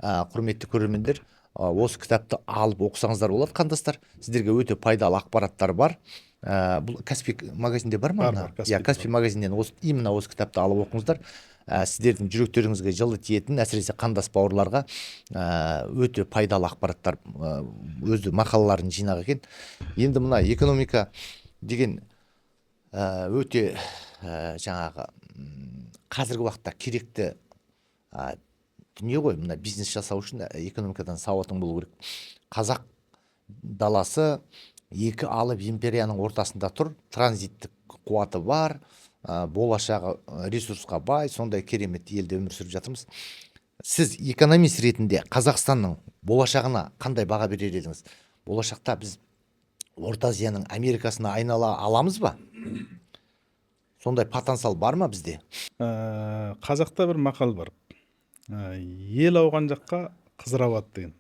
B: Құрметті көрермендер, осы кітапты алып оқысаңыздар болады, қандастар. Сіздерге өте пайдалы ақпараттар бар. Бұл Каспи магазинде бар ма?
A: Бар,
B: Мына?
A: бар, Каспиде
B: Иә, Каспи
A: бар.
B: магазиннен именно осы кітапты алып оқыңыздар. Сіздердің жүректеріңізге жылы тиетін, әсіресе қандас бауырларға, өте пайдалы ақпараттар, өзі мақалаларын жинағы екен. Енді мына экономика деген, өте, жаңағы, қазіргі уақытта керекті, дүние ғой. Мына бизнес жасау үшін экономикадан сауатың болу керек. Қазақ даласы екі алып империяның ортасында тұр, транзиттік қуаты бар, болашағы, ресурсқа бай, сондай керемет елде өмір сүріп жатырмыз. Сіз экономист ретінде Қазақстанның болашағына қандай баға берер едіңіз? Болашақта біз Орта Азияның Америкасына айнала аламыз ба? Сондай потенциал бар ма бізде?
A: Қазақта бір мақал бар. Ел ауған жаққа қызыр ауады деген.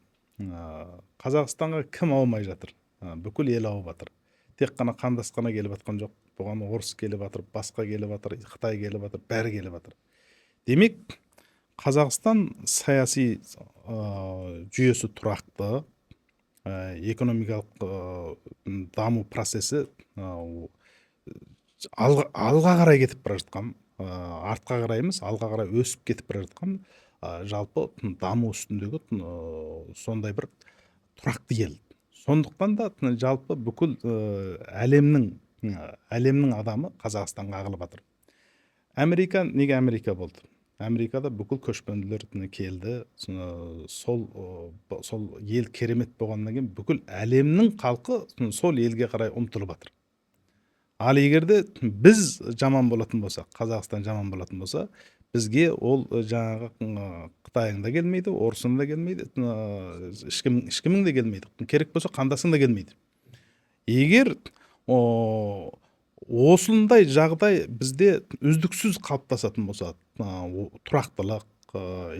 A: Қазақстанға кім аумай жатыр? Бүкіл ел ауып жатыр. Тек қана қандас қана келіп жатқан жоқ. Бұған орыс келіп жатыр, басқа келіп жатыр, қытай келіп жатыр, бәрі келіп жатыр. Демек, Қазақстан саяси, жүйесі тұрақты, экономикалық, даму процесі, алға қарай кетіп бара жатқан, артқа қарай емес, алға қарай өсіп кетіп бара жатқан, жалпы даму үстіндегі, сондай бір тұрақты ел. Сондықтан да жалпы бүкіл, әлемнің адамы Қазақстанға ағылып жатыр. Америка неге Америка болды? Америкада бүкіл көшпенділер келді. Сол ел керемет болғаннан кейін бүкіл әлемнің халқы сол елге қарай ұмтылып жатыр. Ал егер де біз жаман болатын болсақ, Қазақстан жаман болатын болса, бізге ол жаңағы қытайың да келмейді, орысың да келмейді, ешкімің де келмейді, керек болса қандасың да келмейді. Егер осындай жағдай бізде үздіксіз қалыптасатын болса, тұрақтылық,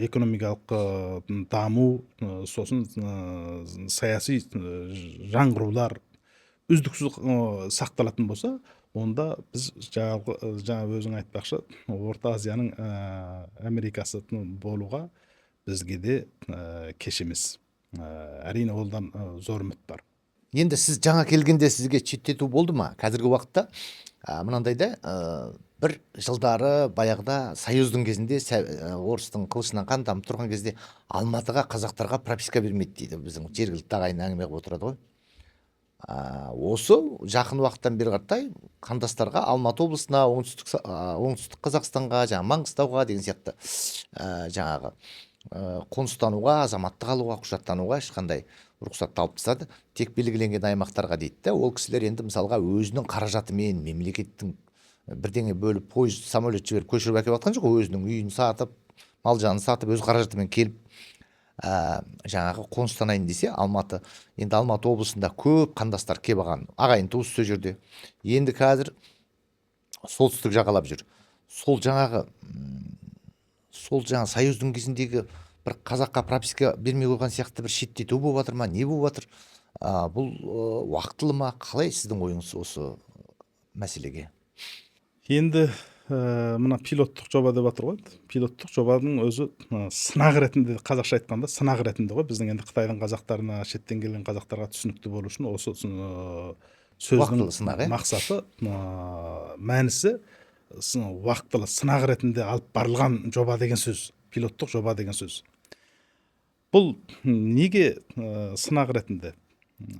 A: экономикалық даму, сосын саяси жаңғырулар үздіксіз сақталатын болса, онда біз жаңа өзің айтпақшы, Орта Азияның Америкасы болуға бізге де кеш емес. Әрине, олдан зор үміт бар.
B: Енді сіз жаңа келгенде сізге шеттету болды ма? Қазіргі уақытта мынандай да, бір жылдары баяғыда союздың кезінде орыстың қылышынан қан тамып тұрған кезде Алматыға қазақтарға прописка бермейді дейді, біздің жергілікті ағайын әңгіме қылып отырады ғой. Осы жақын уақыттан бері қаратай қандастарға Алматы облысына, Оңтүстік Қазақстанға, жаңа Маңғыстауға деген сияқты, жаңағы қоныстануға, азаматтық алуға, құжаттануға ешқандай рұқсатты алып тастады. Тек белгіленген аймақтарға дейді да. Ол кісілер енді мысалға өзінің қаражатымен мемлекеттің бірдеңе бөліп, пойыз, самолет жіберіп көшіріп әкеліп жатқан жоқ, өзінің үйін сатып, мал жанын сатып, өз қаражатымен келіп жаңағы қоныстанайын десе, Алматы, енді Алматы облысында көп қандастар келіп алған, ағайын туыс сол жерде. Енді қазір солтүстік жағалап жүр. Сол жаңағы сол жаңа союздың кезіндегі бір қазаққа прописка бермей қойған сияқты бір шеттету болып жатыр ма, не болып жатыр? Бұл уақытылы ма, қалай сіздің ойыңыз осы мәселеге?
A: Енді мына пилоттық жоба деп жатыр ғой. Пилоттық жобаның өзі сынақ ретінде, қазақша айтқанда сынақ ретінде ғой. Біздің енді Қытайдың қазақтарына, шеттен келген қазақтарға түсінікті болу үшін осы сөздің
B: уақытылы сынақ, иә?
A: мақсаты, мәнісі уақытылы сынақ ретінде алып барылған жоба деген сөз, пилоттық жоба деген сөз. Бұл неге сынақ ретінде?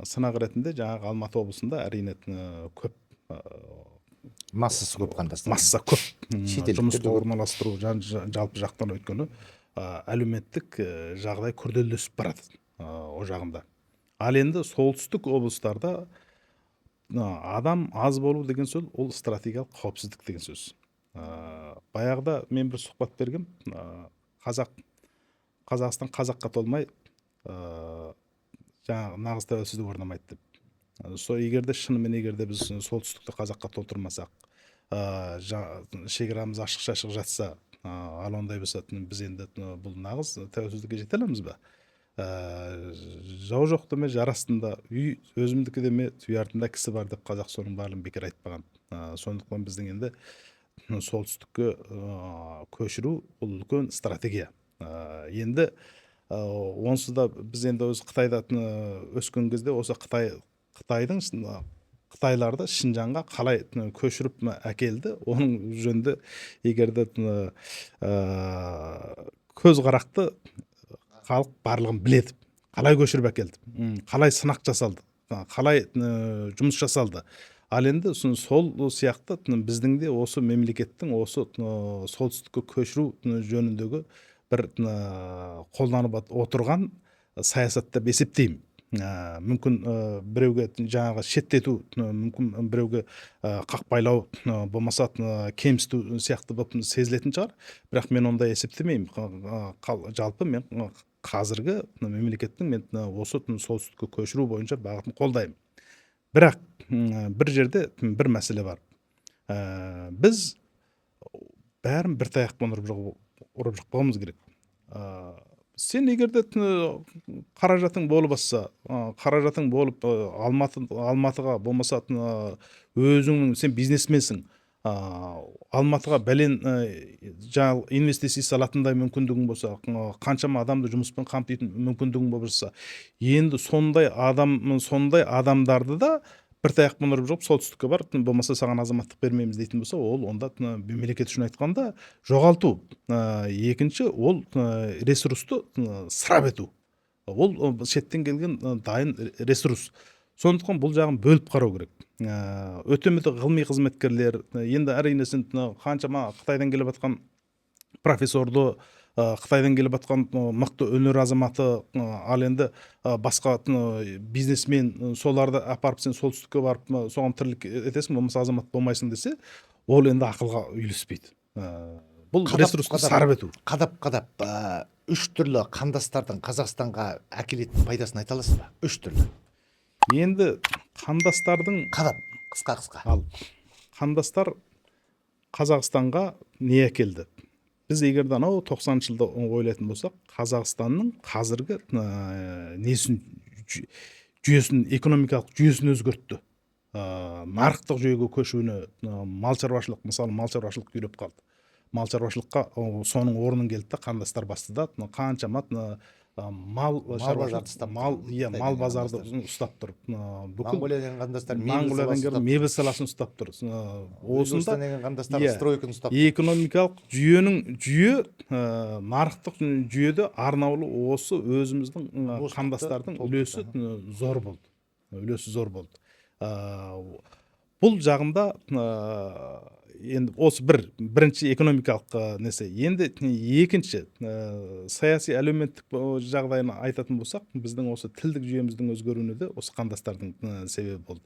A: Сынақ ретінде жаңағы Алматы облысында әрине көп
B: массасы көп қандастар,
A: масса көп,
B: шетелдіктер
A: жұмысқа
B: де көп.
A: орналастыру жалпы жақтан, өйткені әлеуметтік жағдай күрделілесіп барады ол жағында. Ал енді солтүстік облыстарда адам аз болу деген сөз ол стратегиялық қауіпсіздік деген сөз. Баяғыда мен бір сұхбат бергем, Қазақстан қазаққа толмай жаңағы нағыз тәуелсіздік орнамайды деп. Сол егер де шынымен егер де біз солтүстікті қазаққа толтырмасақ, шекарамыз ашық шашық жатса, ал ондай болса біз енді бұл нағыз тәуелсіздікке жете аламыз ба? Жау жоқ деме, жар астында, үй өзімдікі деме, үй артында кісі бар деп қазақ соның барлығын бекер айтпаған. Сондықтан біздің енді солтүстікке көшіру бұл үлкен стратегия. Енді онсыз да біз енді өз Қытайда өскен кезде осы Қытайдың қытайларды Шынжаңға қалай көшіріп әкелді, оның жөнінде егер де көз қарақты халық барлығын біледі. Қалай көшіріп әкелді, қалай сынақ жасалды, қалай жұмыс жасалды. Ал енді сол сияқты біздің де осы мемлекеттің осы солтүстікке көшіру жөніндегі бір қолданып отырған саясат деп есептеймін. Мүмкін біреуге жаңағы шеттету, мүмкін біреуге қақпайлау, болмаса кемсіту сияқты болып сезілетін шығар, бірақ мен ондай есептемеймін. Жалпы мен қазіргі мемлекеттің мен осы солтүстікке көшіру бойынша бағытын қолдаймын. Бірақ бір жерде бір мәселе бар. Біз бәрін бір таяқпен ұрып жықпауымыз керек. Сен егер де қаражатың болып асса, қаражатың болып, Алматыға болмаса, өзіңнің сен бизнесменсің, Алматыға бәлен, жаңағы инвестиция салатындай мүмкіндігің болса, қаншама адамды жұмыспен қамтитын мүмкіндігің болып жатса, енді сондай адамдарды да бір таяқпен ұрып жығып солтүстікке бар, болмаса саған азаматтық бермейміз дейтін болса, ол онда мемлекет үшін айтқанда жоғалту. Екінші, ол ресурсты ысырап ету. Ол шеттен келген дайын ресурс. Сондықтан бұл жағын бөліп қарау керек. Өте мөте ғылыми қызметкерлер, енді әрине сен қаншама Қытайдан келіп жатқан профессорды, Қытайдан келіп жатқан мықты өнер азаматы, ал енді басқа бизнесмен, соларды апарып сен солтүстікке барып соған тірлік етесің, болмаса азамат болмайсың десе, ол енді ақылға үйлеспейді. Бұл ресурсты сарып ету.
B: Қадап қадап үш түрлі қандастардың Қазақстанға әкелетін пайдасын айта аласыз ба? Үш түрлі.
A: Енді қандастардың
B: қадап қысқа қысқа.
A: Ал қандастар Қазақстанға не әкелді? Біз егер де анау 90-шы жылда ойлайтын болсақ, Қазақстанның қазіргі несін, жүйесін, экономикалық жүйесін өзгертті. Нарықтық жүйеге көшуіне, мал шаруашылық, мысалы, мал шаруашылық күйреп қалды. Мал шаруашылыққа соның орнын келді де, қандастар басты да, қаншама мал шаруашылық, мал, иә, мал базарды ұстап тұр.
B: Бүкіл Монғолиядан қандастар
A: мебель, мебель саласын ұстап тұр.
B: Осында деген қандастар стройканы ұстап
A: тұр. Экономикалық жүйенің жүйе, нарықтық жүйеде арнаулы осы өзіміздің қандастардың үлесі зор болды. Үлесі зор болды. Бұл жағында енді осы бірінші экономикалық несі. Енді екінші саяси әлеуметтік жағдайын айтатын болсақ, біздің осы тілдік жүйеміздің өзгеруіне де осы қандастардың себебі болды.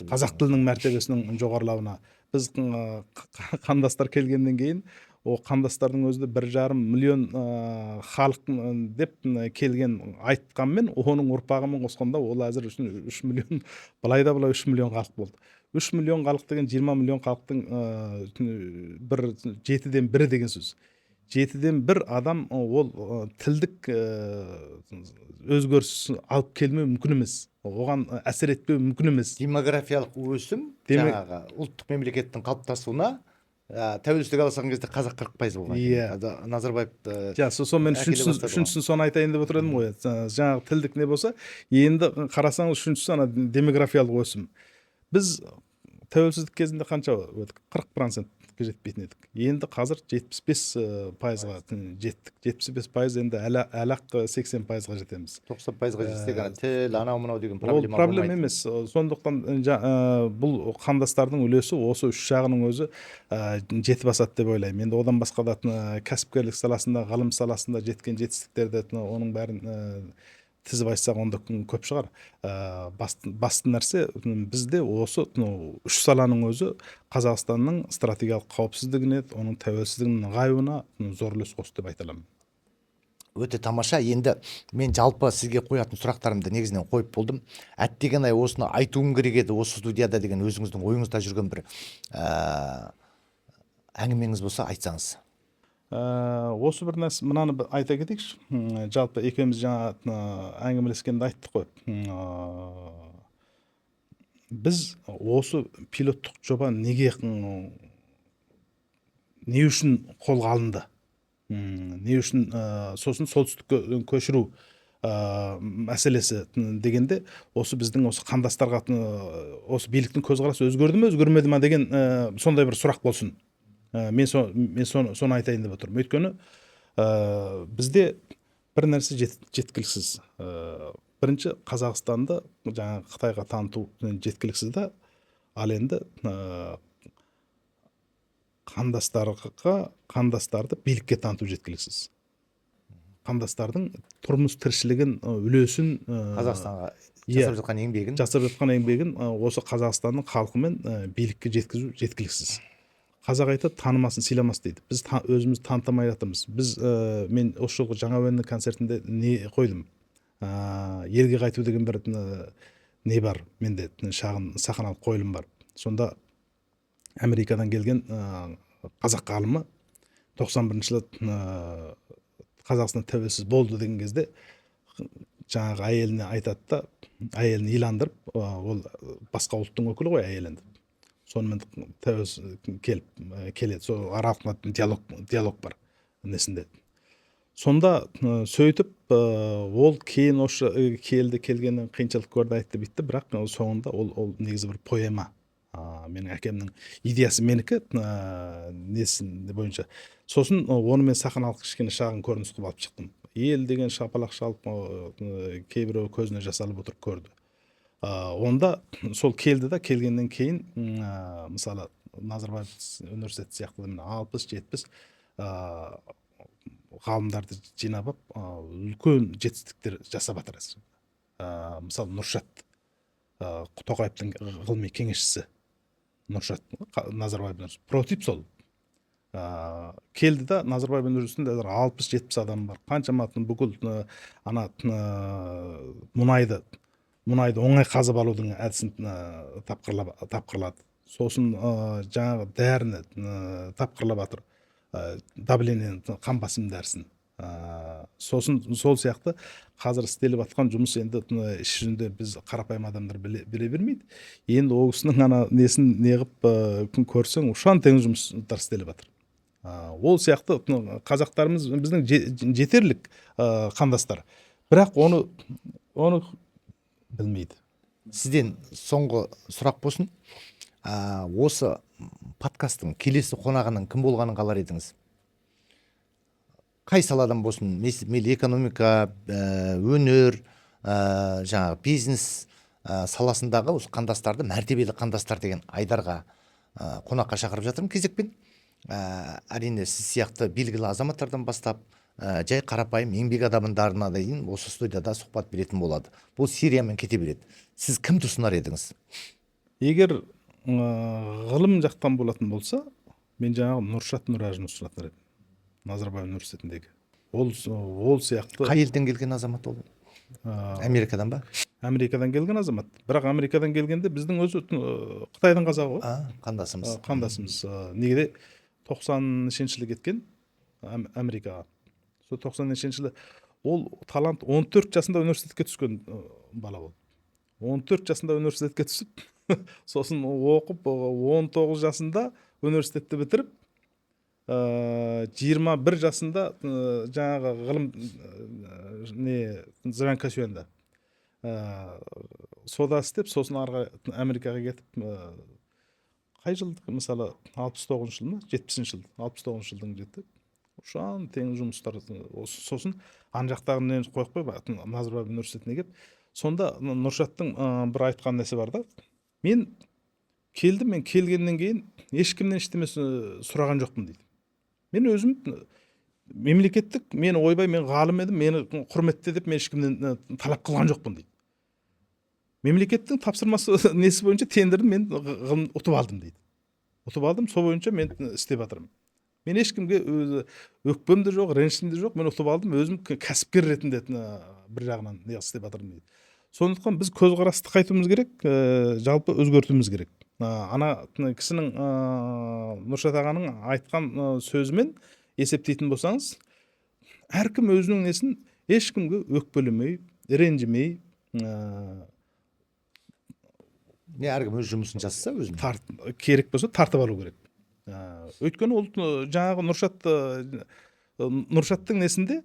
A: Қазақ тілінің мәртебесінің жоғарылауына. Біз қандастар келгеннен кейін о қандастардың өзі 1,5 миллион халық деп келген айтқанмен, оның ұрпағымен қосқанда ол әзір үшін 3 миллион, былай да былай 3 миллион халық болды. 3 миллион халық деген 20 миллион халықтың бір 7-ден бірі деген сөз. 7-ден 1 адам ол тілдік өзгеріс алып келмеу мүмкін емес. Оған әсер етпеу мүмкін емес.
B: Демографиялық өсім жаңағы ұлттық мемлекеттің қалыптасуына тәуелсіздік алған кезде қазақ 40% болған.
A: Иә.
B: Назарбаев
A: сонымен үшіншісін соны айтайын деп отыр едім ғой. Жаңағы тілдік не болса, енді қарасаңыз үшіншісі ана демографиялық өсім. Біз тәуелсіздік кезінде қанша өттік? 40%-ке жетпейтін едік. Енді қазір 75%-ға жеттік. 75% енді әлі-ақ 80%-ға жетеміз.
B: 90%-ға жетсек, ана тіл, анау мынау деген проблема
A: ол проблема емес. Сондықтан бұл қандастардың үлесі осы үш жағының өзі жетіп асады деп ойлаймын. Енді одан басқа да кәсіпкерлік саласында, ғылым саласында жеткен жетістіктерді оның бәрін тізіп айтсақ, онда көп шығар. Басты нәрсе бізде осы үш саланың өзі Қазақстанның стратегиялық қауіпсіздігіне, оның тәуелсіздігінің нығаюына зор үлес қосты деп айта аламын.
B: Өте тамаша. Енді мен жалпы сізге қоятын сұрақтарымды негізінен қойып болдым. Әттеген-ай, осыны айтуым керек еді осы студияда деген өзіңіздің ойыңызда жүрген бір әңгімеңіз болса айтсаңыз.
A: Осы бір нәрсе, мынаны айта кетейікші. Жалпы екеуміз жаңа әңгімелескенде айттық қой. Біз осы пилоттық жоба неге, не үшін қолға алынды? Не үшін сосын солтүстікке көшіру мәселесі дегенде, осы біздің осы қандастарға осы биліктің көзқарасы өзгерді ме, өзгермеді ме деген сондай бір сұрақ болсын. Мен соны айтайын деп отырмын. Өйткені бізде бір нәрсе жеткіліксіз. Бірінші, Қазақстанды жаңа Қытайға таныту жеткіліксіз да, ал енді қандастарды билікке таныту жеткіліксіз. Қандастардың тұрмыс тіршілігін, үлесін,
B: Қазақстанға жасап жатқан еңбегін,
A: жасап жатқан еңбегін осы Қазақстанның халқымен билікке жеткізу жеткіліксіз. Қазақ айтады, танымасын сыйламас дейді. Біз өзіміз танытамай жатырмыз. Біз мен осы жолғы Жаңа әуеннің концертінде не қойдым? Елге қайту деген бір не бар менде, шағын сахналық қойылым бар. Сонда Америкадан келген қазақ ғалымы 91 жылы Қазақстан тәуелсіз болды деген кезде жаңағы әйеліне айтады да, әйелін иландырып, ол басқа ұлттың өкілі ғой әйел енді. Сонымен тәуелсіз келіп келеді. Сол аралықта диалог бар несінде. Сонда сөйтіп ол кейін осы келді, келгеннен қиыншылық көрді, айтты, бітті, бірақ соңында ол негізі бір поэма. Менің әкемнің идеясы менікі, несін бойынша. Сосын оны мен сахналық кішкене шағын көрініс қылып алып шықтым. Ел деген шапалақ шалып, кейбіреуі көзіне жасалып отырып көрді. Онда сол келді да, келгеннен кейін, мысалы, Назарбаев университеті сияқты міне 60-70 Ғалымдарды жинап алып, үлкен жетістіктер жасап жатыр. Мысалы, Нұршат, Тоқаевтың ғылыми кеңесшісі Нұршат, Назарбаев против сол келді да. Назарбаев университетінде қазір 60-70 адам бар, қаншама бүкіл ана мұнайды оңай қазып алудың әдісін тапқырлады. Сосын жаңағы дәріні тапқырлап жатыр, давление, қан басым дәрісін. Сосын сол сияқты қазір істеліп жатқан жұмыс енді іс жүзінде біз, қарапайым адамдар, біле бермейді. Енді ол кісінің ана несін неғып күн көрсең, ұшан теңіз жұмыстар істеліп жатыр. Ол сияқты қазақтарымыз біздің жетерлік, қандастар, бірақ оны білмейді.
B: Сізден соңғы сұрақ болсын. Осы подкасттың келесі қонағының кім болғанын қалар едіңіз? Қай саладан болсын, мейлі экономика, өнер, жаңағы бизнес саласындағы осы қандастарды «Мәртебелі қандастар» деген айдарға қонаққа шақырып жатырмын кезекпен. Әрине, сіз сияқты белгілі азаматтардан бастап, жай қарапайым еңбек адамдарына дейін осы студияда сұхбат беретін болады. Бұл сериямен кете береді. Сіз кімді ұсынар едіңіз?
A: Егер ғылым жақтан болатын болса, мен жаңағы Нұршат Нұражын ұсынатын едім, Назарбаев университетіндегі. Ол сияқты.
B: Қай елден келген азамат ол? Америкадан ба?
A: Америкадан келген азамат, бірақ Америкадан келгенде біздің өзі Қытайдың қазағы ғой.
B: А, қандасымыз.
A: Қандасымыз. Неге де 90-жылы кеткен Америкаға. Сол 90-жылы ол талант, 14 жасында университетке түскен бала болды. 14 жасында университетке түсіп, сосын оқып, 19 жасында университетті бітіріп, 21 жасында жаңағы ғылым не Цзян Кэсюаньда сода істеп, сосын ары қарай Америкаға кетіп, қай жыл, мысалы, 69-жыл ма, 70-жыл, 69-жылдың жеті, ұшан теңіз жұмыстар. Сосын ана жақтағы нені қойып қойып, Назарбаев университетіне келіп, сонда Нұршаттың бір айтқан несі бар да: «Мен келдім, мен келгеннен кейін ешкімнен ештеме сұраған жоқпын», – дейді. «Мен өзім мемлекеттік, мен, ойбай, мен ғалым едім, мені құрметте деп мен ешкімнен талап қылған жоқпын», – дейді. «Мемлекеттің тапсырмасы несі бойынша тендерді мен ғылым ұтып алдым, – дейді. – Ұтып алдым, сол бойынша мен істеп жатырмын. Мен ешкімге өзі өкпем де жоқ, ренішім де жоқ. Мен ұтып алдым, өзім кәсіпкер ретінде бір жағынан не істеп жатырмын», – дейді. Сондықтан біз көзқарасты қайтуымыз керек, жалпы өзгертуіміз керек. Ана кісінің, Нұршат ағаның айтқан сөзімен есептейтін болсаңыз, әркім өзінің несін ешкімге өкпелемей, ренжімей,
B: Не, әркім өз жұмысын жасаса өзінің.
A: Керек болса, тартып алу керек. Өйткені ол жаңағы Нұршаттың несінде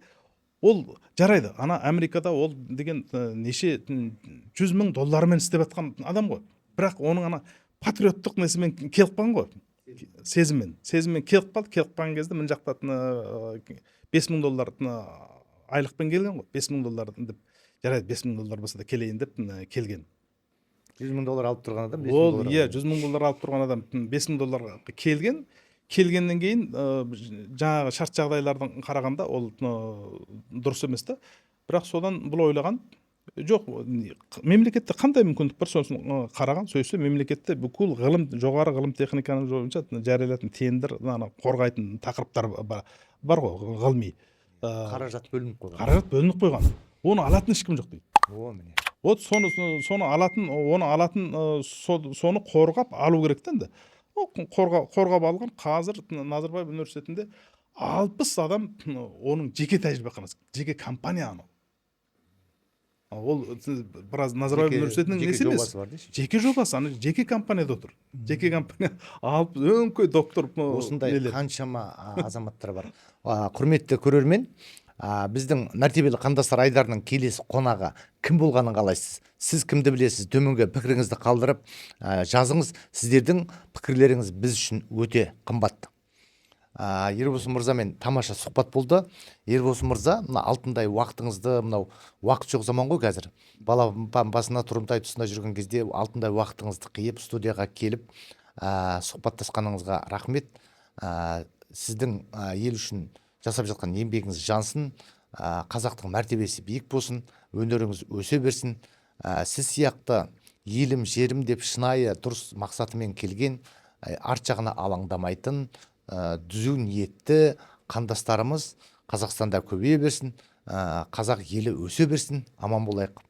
A: ол жарайды, ана Америкада ол деген неше жүз мың доллармен істеп жатқан адам ғой, бірақ оның ана патриоттық несімен келіп қалған ғой, сезіммен келіп қалды. Келіп қалған кезде мына жақта 5000 доллар айлықпен келген ғой. 5000 доллар деп, жарайды, 5000 доллар болса да келейін деп келген.
B: 100 000 доллар алып тұрған адам 5000
A: Ол
B: доллар
A: иә
B: алады.
A: 100 000 доллар алып тұрған адам 5000 долларға келген. Келгеннен кейін жаңағы шарт жағдайлардың қарағанда ол дұрыс емес та. Бірақ содан бұл ойлаған жоқ, мемлекетте қандай мүмкіндік бар, сосын қараған. Сөйтсе, мемлекетте бүкіл ғылым, жоғары ғылым техниканың бойынша жариялатын тендер, ана қорғайтын тақырыптар бар ғой ғылыми.
B: Қаражат бөлініп қойған.
A: Қаражат бөлініп қойған, оны алатын ешкім жоқ дейді.
B: О, міне.
A: Вот соны алатын, оны алатын, соны қорғап алу керек та енді. Ол қорғап алған. Қазір Назарбаев университетінде 60 адам, оның жеке тәжірибеханасы, жеке компания анау. Ол біраз Назарбаев университетінің
B: Жеке
A: несі емес.
B: жобасы бар дейсіз.
A: Жеке жобасы, ана жеке компанияда отыр, жеке компания алып, өңкей доктор
B: Осындай
A: нелер.
B: қаншама азаматтар бар. Құрметті көрермен, біздің «Мәртебелі қандастар» айдарының келесі қонағы кім болғанын қалайсыз? Сіз кімді білесіз? Төменге пікіріңізді қалдырып, жазыңыз. Сіздердің пікірлеріңіз біз үшін өте қымбат. Ербосын мырзамен тамаша сұхбат болды. Ербосын мырза, мына алтындай уақытыңызды, мынау уақыт жоқ заман ғой қазір, бала басына, тұрымтай тұсында жүрген кезде алтындай уақытыңызды қиып, студияға келіп, сұхбаттасқаныңызға рахмет. Сіздің ел үшін Жасап жатқан еңбегіңіз жансын, қазақтың мәртебесі биік болсын, өнеріңіз өсе берсін. Сіз сияқты елім, жерім деп шынайы дұрыс мақсатымен келген, арт жағына алаңдамайтын, түзу ниетті қандастарымыз Қазақстанда көбейе берсін, қазақ елі өсе берсін, аман болайық.